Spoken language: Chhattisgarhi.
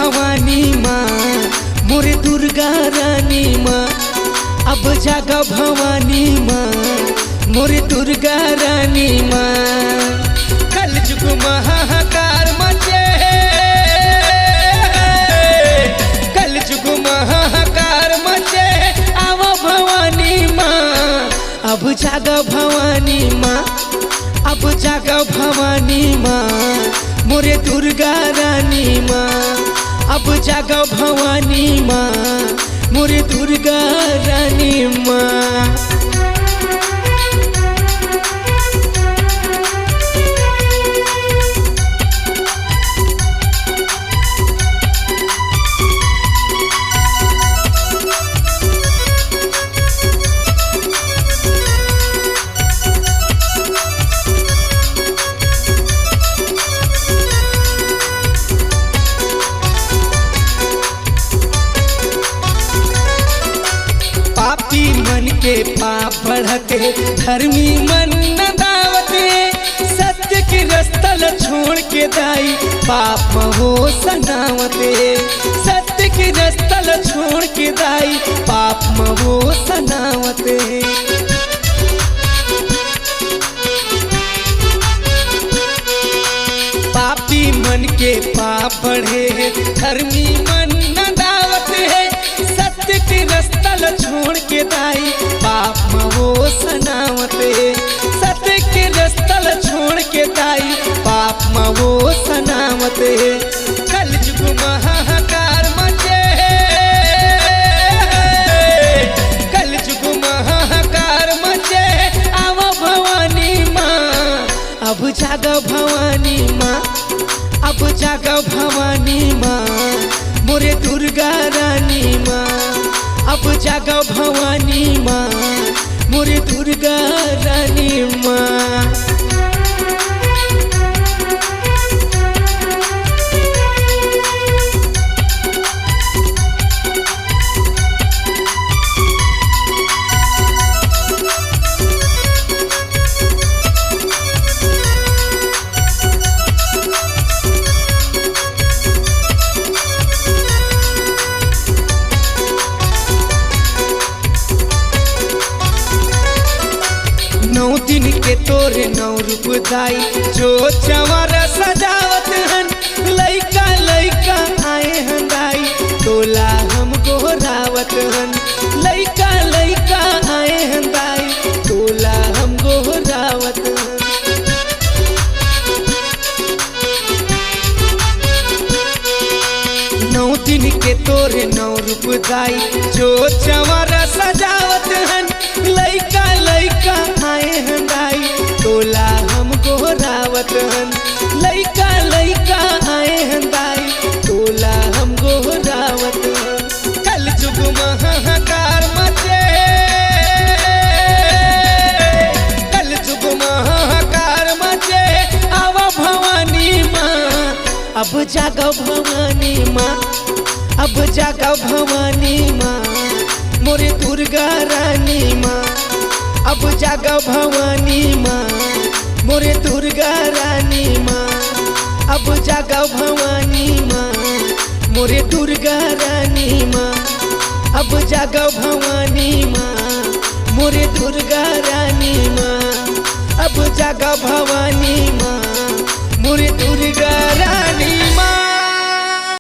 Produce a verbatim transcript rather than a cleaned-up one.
भवानी माँ, मोरे दुर्गा रानी माँ, अब जागा भवानी माँ, मोरे दुर्गा रानी माँ। कलजुग महाकार मचे, कलजुग महाकार मचे, आवा भवानी माँ, अब जागा भवानी माँ, अब जागा भवानी माँ, मोरे दुर्गा रानी माँ, अब जागा भवानी माँ, मोरे दुर्गा रानी माँ। पापी मन के पाप बढ़त हे, धर्मी मन नंदावत हे। सत्य के रस्ता ल छोड़ के दाई, पाप म हो सनावत हे। सत्य के रस्ता ल छोड़ के दाई, पाप म हो सनावत हे। पापी मन के पाप बढ़े हे, धर्मी मन नंदावत हे। सत्य के रस्ता ल छोड़ के दाई, पाप म हो सनावत हे। सत्य के रस्ता ल छोड़ के दाई, पाप म हो सनावत हे। कलजुग महाकार मचे, कलजुग महाकार मचे, आवा भवानी माँ, अब जागा भवानी माँ, अब जागा भवानी माँ, मोरे दुर्गा रानी माँ, अब जागा भवानी माँ, मोरे दुर्गा रानी माँ। नौ दिन के तोरे नौ रूप दाई, जो चंवर सजावत हन, लइका लइका आए हन दाई, तोला हम गोहरावत हन। लइका लइका आए हन दाई, तोला हम गोहरावत हन। नौ दिन के तोरे नौ रूप दाई, जो चंवर सजावत हन, लइका लइका आए हन दाई, तोला हम गोहरावत हन। लइका लइका आए हन दाई, तोला हम गोहरावत हन। कलजुग महाकार मचे, कलजुग महाकार मचे, आवा भवानी माँ, अब जागा भवानी माँ, अब जागा भवानी माँ, मोरे दुर्गा रानी माँ, अब जागा भवानी माँ, मोरे दुर्गा रानी माँ, अब जागा भवानी माँ, मोरे दुर्गा रानी माँ, अब जागा भवानी माँ, मोरे दुर्गा रानी माँ, अब जागा भवानी माँ, मोरे दुर्गा रानी